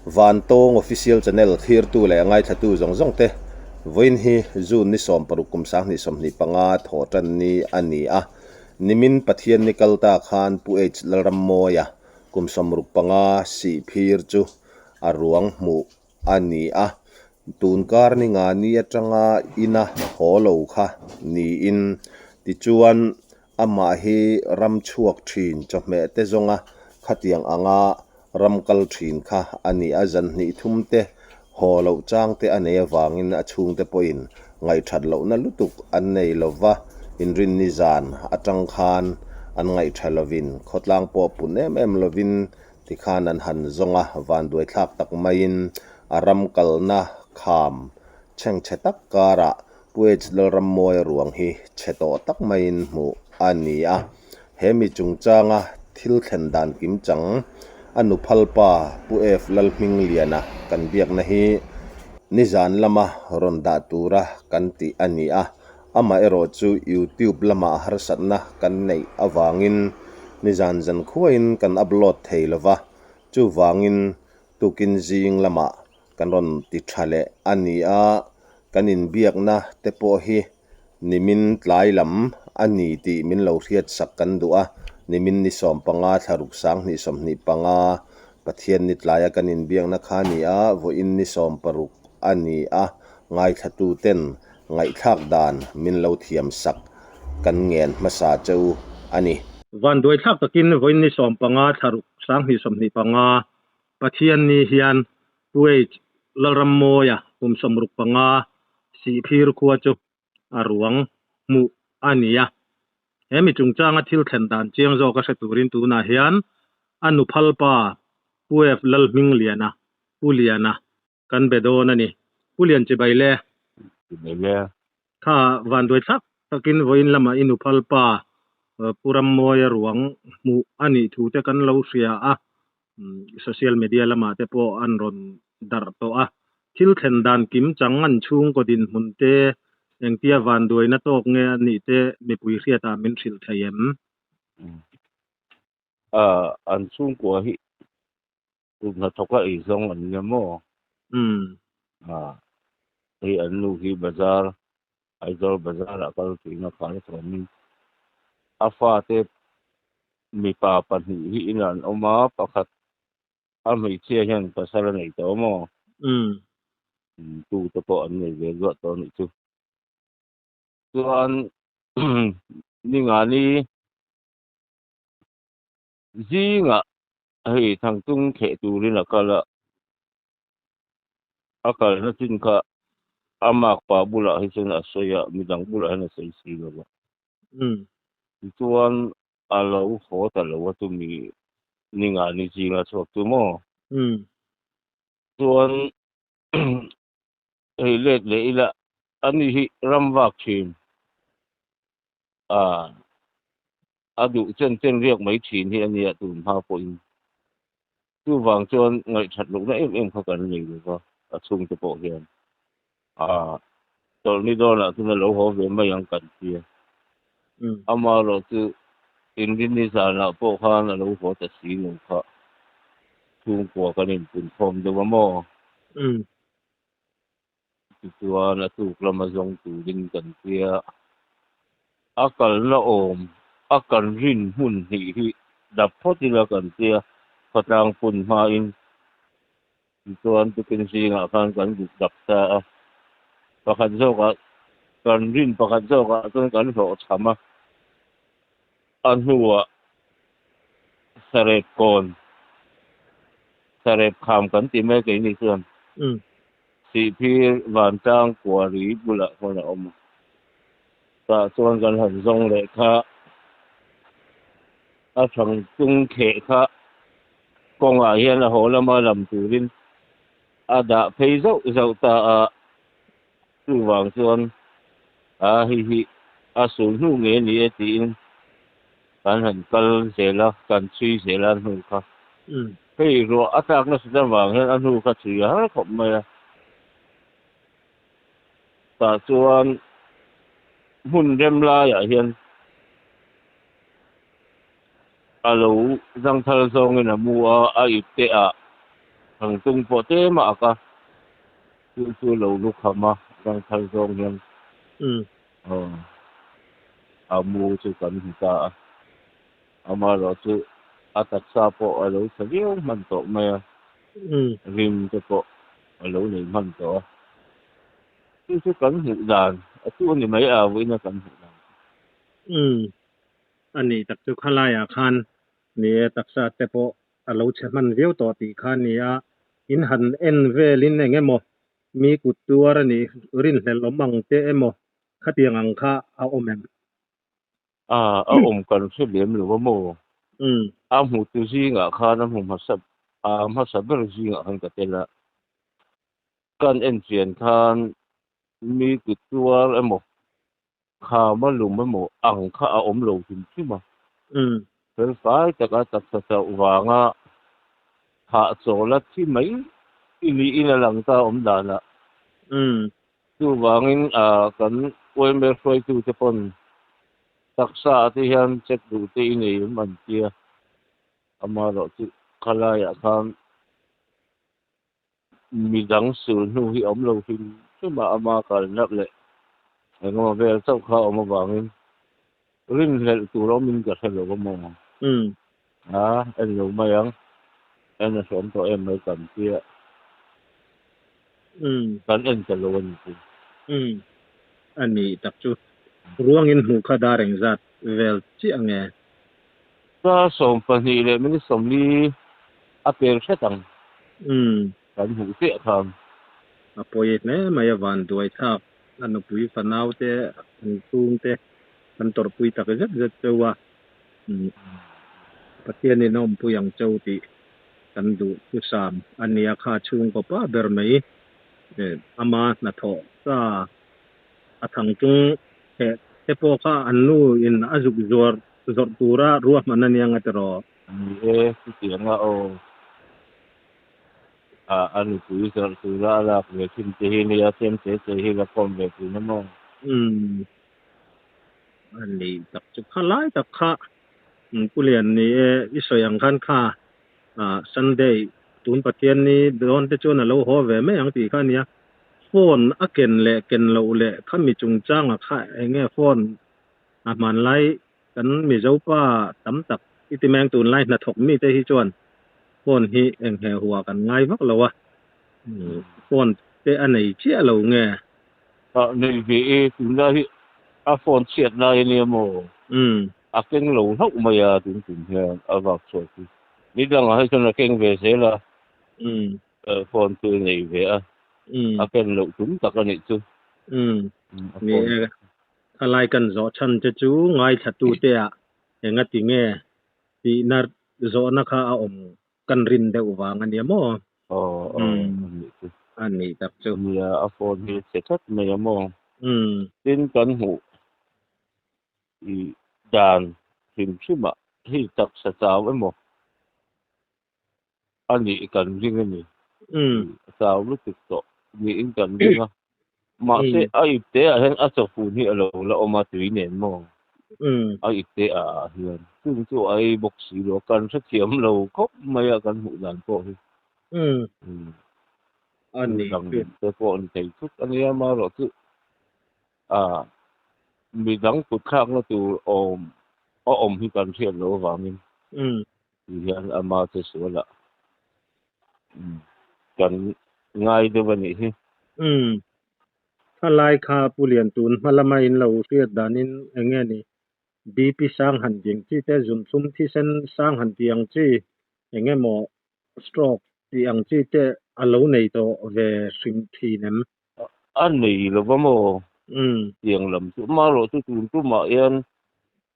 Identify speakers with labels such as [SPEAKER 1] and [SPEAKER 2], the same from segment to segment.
[SPEAKER 1] Vantawng Official Channel thlirtu leh ngaithlatu zawng zawng te, vawiin hi June ni 16 kum 2025 thawh tan ni a ni a. Nimin Pathian ni kal ta khan Pu H Lalrammawia kum 65 sihphir chu a ruang hmuh a ni a. Tunkar ni nga ni atanga ina haw lo kha niin tichuan Amah hi ram chhuak thin chawhmeh te zawnga khatiang anga ram kal thin kha a ni a, zan hnih thum te haw loh chang te a nei avangin a chhungte pawhin ngaihthat lohna lutuk an nei lova, inrinni zan atang khan an ngaihtha lovin khawtlang pawh pun em em lovin tikhan an han zawng a, vanduaithlak tak maiin a ram kalna kham chhengchhe tak karah Pu H. Lalrammawia ruang hi chhe tawh tak maiin hmuh a ni a, he mi chungchanga thil thlen dan kimchang a nuphalpa Pu F. Lalhmingliana kan biakna hi nizan lama rawn dah tura kan tih a ni a, amaherawh chu YouTube lamah harsatna kan neih avangin nizan zankhuain kan upload thei lova, chuvangin tukin zing lamah Kan rawn ti tha leh a ni a, kan inbiakna te pawh hi nimin tlai lam a ni tih min lo hriat sak kan duh a, nimin ni 15 thlaruk 2025 Pathian ni tlaia kan inbiakna kha a ni a, vawiin ni 16 a ni a, ngaithlatu ten ngaihthlak dan min lo thiam sak kan ngen hmasa che u a ni.
[SPEAKER 2] Vanduaithlak takin vawiin ni 15 thlaruk 2025 Pathian ni hian Pu H. Lalrammawia kum 65 Sihphir khua chu a ruang hmuh a ni a. He mi chungchanga thil thlen dan chiang zawk a hre turin tunah hian a nuphalpa Pu F. Lalhmingliana, Pu Liana, kan be dawn a ni. Pu Lian chibai le.
[SPEAKER 3] Chibai le.
[SPEAKER 2] Kha vanduai thlak takin vawiin lamah i nuphalpa Pu Rammawia ruang hmuh a nih thu te kan lo hria a, social media lamah te pawh an rawn darh tawh a. Thil thlen dan kim chang an chhungkaw dinhmun te engtia vanduaina tawk nge a nih te mipui hriatah min hrilh thei em?
[SPEAKER 3] An chhungkua hi Kut hnathawk a ei zawng an nia maw?
[SPEAKER 2] Umm.
[SPEAKER 3] Ah, hei an nu hi bazar, Aizawl bazar ah kal tih a khar chuanin a fate mipa pahnih hi inah an awm a, pakhat a hmeichhia hian pasal a nei tawh maw?
[SPEAKER 2] Umm.
[SPEAKER 3] Tu te pawh an nei ve zuah tawh a nih chu. Chuan ningani Zingah hei thangtung theh turin a kal a, a kalna chin kha a makpa bulah hi chuan a sawi a, midang bulah hian a sawi si lo va. Tichuan a lo haw ta lo a chumi ningah ni zinga chhuak chu maw? Chuan hei let leh ila ani hi ram vak thin a a duh chen chen riak mai thin hi ania tun hma pawhin chuvang chuan ngaihthat lohna em em kha kan nei lo va a chhungte pawh hian a tawlhni dawnah chuan a lo haw ve mai ang kan tia amaherawh chu inrinni zanah pawh khan a lo haw ta si lo kha chhungkua kan inpunkhawm deuh a maw. Tichuan a tuk lama zawng turin kan tia a kalna awm a kan rin hmun hnih hi dap phawt ila kan tia khawtlang pun hmain tichuan tukin zingah khan kan duk dap ta a pakhat zawkah kan rin pakhat zawkah chuan kan hlawhchham a a hnuah sarep kawn Sarep kham kan ti mai keini chuan Sihphir vantlang kuari bulah khawn a awm a, tah chuan kan han zawng leh kha a thangtung kheh kha kawngah hian a haw lama lam turin a dah phei zauh zauh ta a, chuvang chuan a hei hi a sul hnu nge ni e tiin Kan han kal zel a, kan chhui zel a hnu kha. Hei ruah a tlak nasat avang hian a hnu kha chhui a har khawp mai a. Tah chuan hmun rem laiah hian a lo zangthal zawngin a mu a, a ip te ah Thangtung pawh tlem a ak a, chu chu lo lukham a, rangthar zawng hian a mu chu kan hmu ta a. Amaherawhchu a taksa pawh a lo tha viau hman tawh mai a, rim te pawh a lo nei hman tawh a. Chu chu kan hmuh dan a chu a ni mai a, vawiina kan hmuh dan chu.
[SPEAKER 2] A nih tak chu khalaiah khan ni e, taksa te pawh a lo chhe hman viau tawh tih kha a ni a, in han en velin eng emaw mi kut tuar a nih rinhlelh awm ang te emaw khatiang ang kha a awm em?
[SPEAKER 3] A, a awm kan hre lem lo a maw? A hmutu zingah khan a hmu hmasa, a hmasa ber zingah khan ka tel a, kan en chian khan mi kut tuar emaw Khama lum emaw ang kha a awm lo hrim hrim a. Felfai taka taksa chauh vanga hahchawl a thi mai i niin a lang ta awm danah. Chuvangin kan uaimel hruaitute pawn taksa ah te hian check duh te i nei em an tia. Amaherawh chu khalaiah khan Midang sul hnu hi awm lo hrim hrim a, ama kalna leh engemaw vel chauh kha a awm avangin rinhlelh tur awmin ka hre lo a maw? A, en lo mai ang, en a hrawm tawh em mai kan tia kan en ta lo a ni chu.
[SPEAKER 2] A nih tak chu ruangin hmuh kha dar engzat vel chiah nge?
[SPEAKER 3] Ka 12 leh minute 40 a pel hret ang. Kan hmuh chiah khan.
[SPEAKER 2] A pawi hle mai a van duai thlak. A nupui fanau te, an chhung te kan tawrhpui tak zet zet cheu a. Pathianin a awmpui ang cheu tih kan duh thusam a nia kha chhungkaw pa ber mai ama hnathawh sa a thang chung heh te pawh kha an nu in a zuk zuar zawrh tura ruahman a nia nga tiraw?
[SPEAKER 3] Ni e, chutiang a aw. A a nupui zawrh tura a lak ve thin te hi nia tlem te te hi la khawm ve thin a maw?
[SPEAKER 2] Umm. A ni tak chu kha lai tak kha Pu Lian ni e, i sawi ang khan kha Sunday tun Pathian ni dawn te chuan a lo haw ve mai ang tih kha a nia. Phone a ken leh ken loh leh kha mi chungchanga kha eng nge phone a hmanlai kan Mizo pa tam tak i ti mai ang tunlai hnathawk mite hi chuan phone hi eng heh huah kan ngai vak lo a, phone te a nei chiah lo nge?
[SPEAKER 3] Nei ve e, tunlai hi a phone chhiat lai a nia maw? A keng lo hlauh mai a tun tum hian a vak chhuak hi. Nidangah hi chuan a keng ve zel a. Phone chu nei ve a, a ken loh tum tak a nih chu.
[SPEAKER 2] Ni e, thalai kan zawh chhan te chu ngaithla te ah enga ti nge tihna zawhna kha a awm kan rin deuh vang a nia maw?
[SPEAKER 3] Aw aw a nih chu.
[SPEAKER 2] A nih tak chu.
[SPEAKER 3] Nia, a phone hi a chhe tlat mai a maw? Tin kan hmuh i dan hrim hrim ah hei taksa chau emaw A nih kan ring a ni. A chau lutuk tawh niin kan ring a. Mahse a ipte ah hian a chawfun hi a lo la awm a tui nen maw? A ipte ah hian chung chu a ei bawk si lo a, kan hrethiam lo khawp mai a kan hmuh dan pawh hi.
[SPEAKER 2] A nih chu.
[SPEAKER 3] Te pawh ni thei thut a nia marawh chu a midang kut thlakna tur awm a awm hi kan hriat loh avangin. Ti hian ama che sualah kan ngai deuh a nih hi.
[SPEAKER 2] Umm. Thalai kha Pu Liantun hma lama in lo hriat danin eng nge ni? BP sang han ding chi te, zunthlum thisen sang han tih ang chi, eng emaw stroke tih ang chi te a lo nei tawh ve hrim thin em?
[SPEAKER 3] A nei lo va maw? Tiang lam chu marawh chu tun tumah hian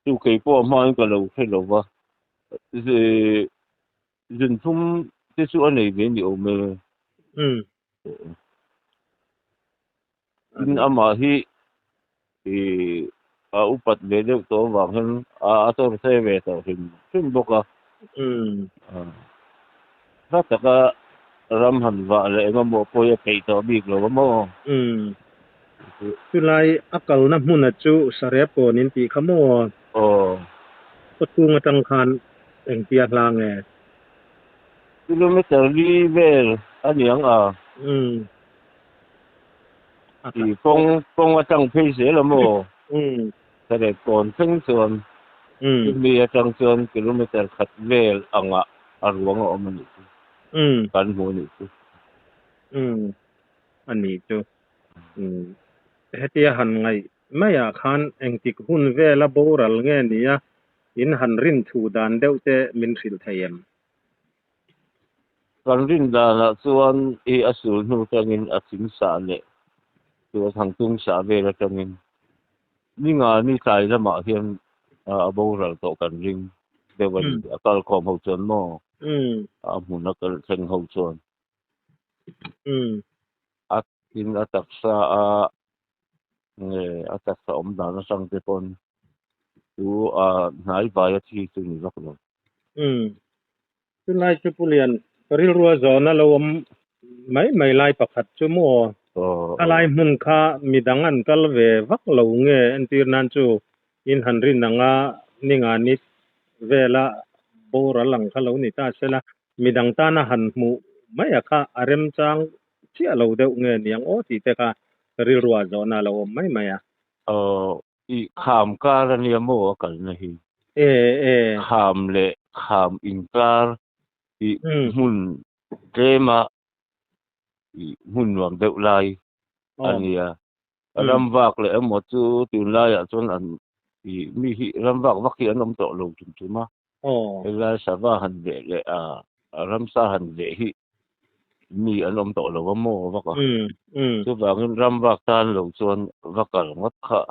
[SPEAKER 3] Chu kei pawh a hmain ka lo hre lo va, zunthum te chu a nei ve ni awm e. Tin amah hi a upat ve deuh tawh avang hian a chawr se ve tawh hrim hrim bawk a. Hla taka ram han vah leh engemaw pawi a peih tawh bik lo a maw?
[SPEAKER 2] Chulai a kalna hmuna chu Sarep kawn in tih kha maw?
[SPEAKER 3] Aw.
[SPEAKER 2] Khawchhung atang khan engtia hla nge?
[SPEAKER 3] Kilometer li vel a ni ang a.
[SPEAKER 2] Umm.
[SPEAKER 3] I kawng kawng atang phei zel a maw?
[SPEAKER 2] Umm.
[SPEAKER 3] Thlalek kawn thleng chuan
[SPEAKER 2] Umm.
[SPEAKER 3] chumi atang chuan kilometer khat vel angah a ruang a awm a nih chu.
[SPEAKER 2] Umm.
[SPEAKER 3] Kan hmu a nih chu.
[SPEAKER 2] Umm. A nih chu. Umm. Hetia han ngaih maiah khan engtik hun vela boral nge nia in han rin thu dan deuh te min hrilh thei em?
[SPEAKER 3] Kan rin danah chuan i a sul hnu tangin a thing sah leh chu a thangtung sah vel atangin ni nga ni tlai lamah hian a boral tawh kan ring deuh a ni. A kalkhawm ho chuan maw? A hmun a kal thleng ho chuan. A tin a taksa a nge a taksa awm dan atang te pawn chu a hnai vai a thi chu ni vak lo.
[SPEAKER 2] Umm. Chulai chu Pu Lian, ka rilrua zawhna lo awm mai mai lai pakhat chu maw? A lai hmun kha midang an kal ve vak lo nge entir nan chu in han rin anga ninga ni vela boral ang kha lo ni ta sela midang tana han hmuh mai a kha a remchang chiah lo deuh nge niang aw tih te kha ka rilrua zawhna lo awm mai mai a.
[SPEAKER 3] Aw, I kham kar a nia maw a kalna hi?
[SPEAKER 2] E e.
[SPEAKER 3] Kham leh kham inkar i hmun tlema i hmun nuam deuh lai a nia. Ram vak leh emaw chu tunlaiah chuan an i mi hi ram vak vak hi an awm tawh lo tum tum a. Helai sava han veh leh a ramsa han veh hi mi an awm tawh lo a maw vak a. Chuvangin ram vak tan lo chuan va kal ngawt kha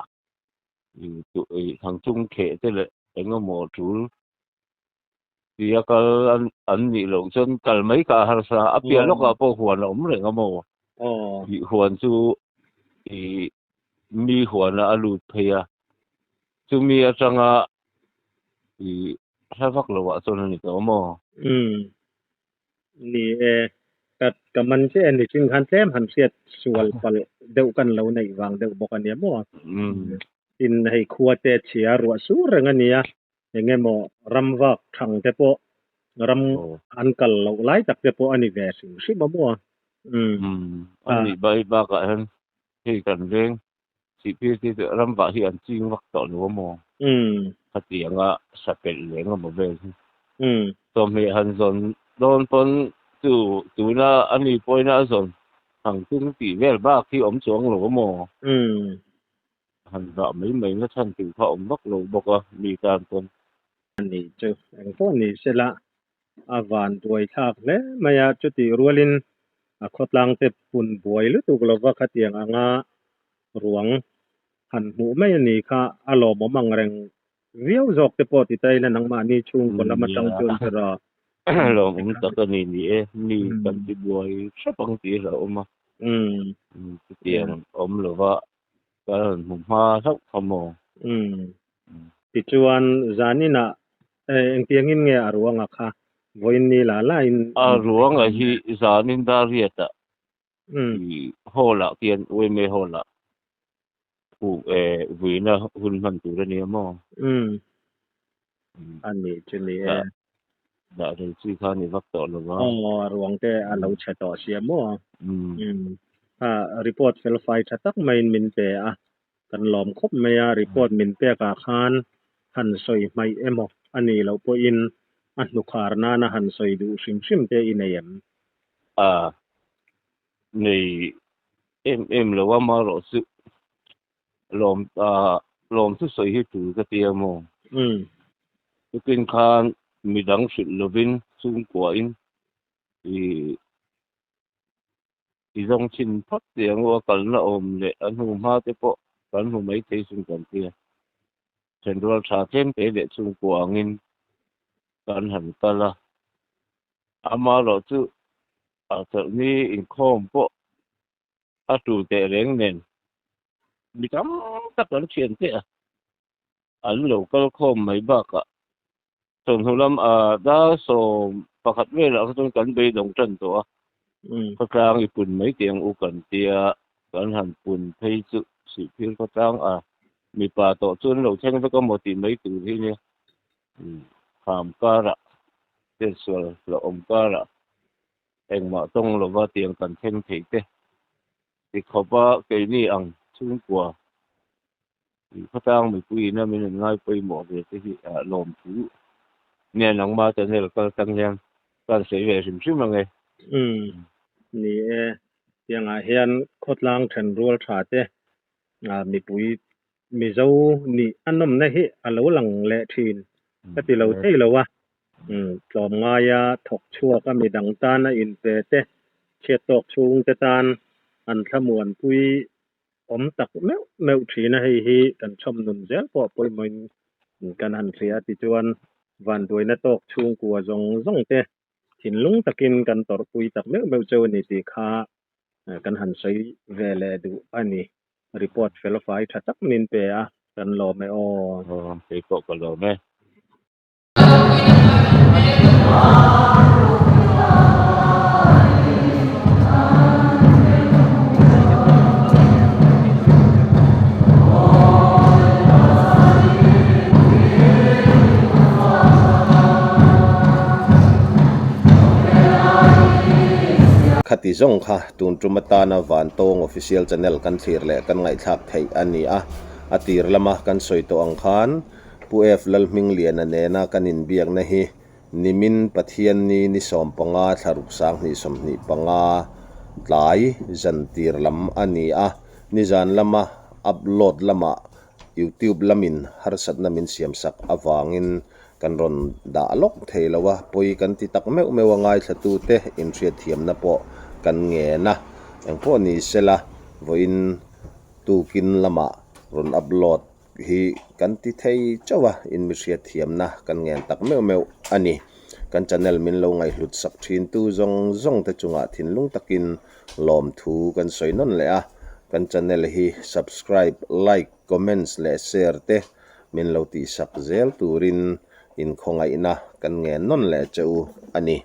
[SPEAKER 3] i thangchung kheh te leh eng emaw tul tia kal an nih loh chuan kal mai kha a harsa a. A piah lawkah pawh huan a awm reng a maw. I huan chu i mi huanah a lut phei a, chumi atanga i hla vak lohah chuan a ni tawh a maw.
[SPEAKER 2] Ni e, ka ka man che a ni chin khan tlem han hriat sual palh deuh kan lo neih vang deuh bawk a nia maw? Tin hei khua te chhia ruah sur reng a nia, eng emaw ram vak thang te pawh ram an kal loh lai tak te pawh a ni ve hrim hrim a maw?
[SPEAKER 3] A nih bai bakah hian hei kan veng Sihphir te chu ram vah hi an ching vak tawh lo a maw? Khatianga sapelh leh eng emaw vel hi. Chawhmeh han zawn dawn pawn chu tuna a ni pawhin a zawn hang tum tih vel bak hi awm chuang lo a maw? Han vah mai mai na chhan tur kha awm vak lo bawk a mi tan pawn.
[SPEAKER 2] A nih chu eng pawh ni sela a van buai thlak hle mai a, chutih rualin a khawtlang te pun buai lutuk lova khatiang anga ruang han hmuh mai a ni kha a lawmawm ang reng viau zawk te pawh ti ta ila nangmahni chhungkaw lam atang chuan chu rawh.
[SPEAKER 3] Lawmawm tak a ni ni e, mi kan ti buai hrep ang tih a hlauhawm a, chutiang awm lova ka rawn hmu hma hlauh kha maw?
[SPEAKER 2] Umm. Tichuan zaninah engtiangin nge a ruanga kha vawiin ni la lain
[SPEAKER 3] A ruanga hi zanin Dariat-ah i hall-ah khian UMA hall-ah vuina hun hman tur a nia maw?
[SPEAKER 2] Umm. A nih chu ni e.
[SPEAKER 3] Dah rei chi kha a ni vak tawh lo va.
[SPEAKER 2] Aw, a ruang te a lo chhe tawh sia maw? Umm. A report fel fai tha tak maiin min pe a, kan lawm khawp mai a, report min pek ah khan han sawi hmaih emaw a nih loh pawhin a hnukhar nana han sawi duh hrim hrim te i nei em?
[SPEAKER 3] A nei em em lo a, amaherawhchu lawm lawm chu sawi hi tul ka ti a maw?
[SPEAKER 2] Umm.
[SPEAKER 3] Tukin khan midang hrilh lovin chhungkuain i i zawng chhin phawt tih ang u a kalna awm leh a hnu hma te pawh kan hmu mai thei sin kan tia. Thenrual tha tlem te leh chhungkua angin kan han kal a, amaherawh chu a chawlhni inkhawm pawh a tul teh reng nen mi tam tak an thian teh a, an lo kal khawm mai bakah chawhnu lam a dar 11 velah kha chuan kan beidawng tan tawh a, khawtlang i pun mai tih ang u kan tia, kan han pun phei chu Sihphir khawtlang a mipa tawh chu an lo thleng vek a maw tih mai tur hi nia, kham karah chetsual hlauhawm karah. Engmah tawng lova tiang kan thleng thei te ti khawpa keini ang chhungkua tih khawtlang mipui ina min rawn ngai pawimawh ve te hi lawmthu nia nangma channel kal tang hian ka han sawi ve hrim hrim ang e.
[SPEAKER 2] Umm ni e, tiangah hian khawtlang thenrual tha te mipui Mizo nih a nawmna hi a lo lang leh thin ka ti lo thei lo a, tlawmngaia thawk chhuak a midang tana inpe te, chhiat tawk chhungte tan an thlamuanpui awm tak meuh meuh thin a, hei hi kan chhawm nun zel pawh pawimawhin kan han hria a tichuan vanduaina tawk chhungkua zawng zawng te thinlung takin kan tawrhpui tak meuh meuh cheu a ni tih kha kan han sawi ve leh duh a ni. Report fel fai tha tak min pe a, kan lawm e aw.
[SPEAKER 3] Aw, kei pawh ka lawm e.
[SPEAKER 1] Khati zawng kha tun tum atana Vantawng Official Channel kan thlir leh kan ngaihthlak theih a ni a. A tir lama kan sawi tawh ang khan Pu F Lalhmingliana nena kan inbiakna hi nimin Pathianni ni 15 thlaruk 2025 tlai zan tir lam a ni a. Nizan lama upload lamah YouTube lamin harsatna min siamsak avangin kan rawn dah lawk thei lo a, pawi kan ti tak meuh meuh a ngaithlatute inhriatthiamna pawh kan ngen a, engpawh ni sela vawiin tukin lamah rawn upload hi kan ti thei chauh a, inmihriatthiamna kan ngen tak meuh meuh a ni. Kan channel min lo ngaihhlut sak thintu zawng zawng te chungah thinlung takin lawmthu kan sawi nawn leh a, kan channel hi subscribe, like, comments leh share te min lo tihsak zel turin inkhawngaihna kan ngen nawn leh che u a ni.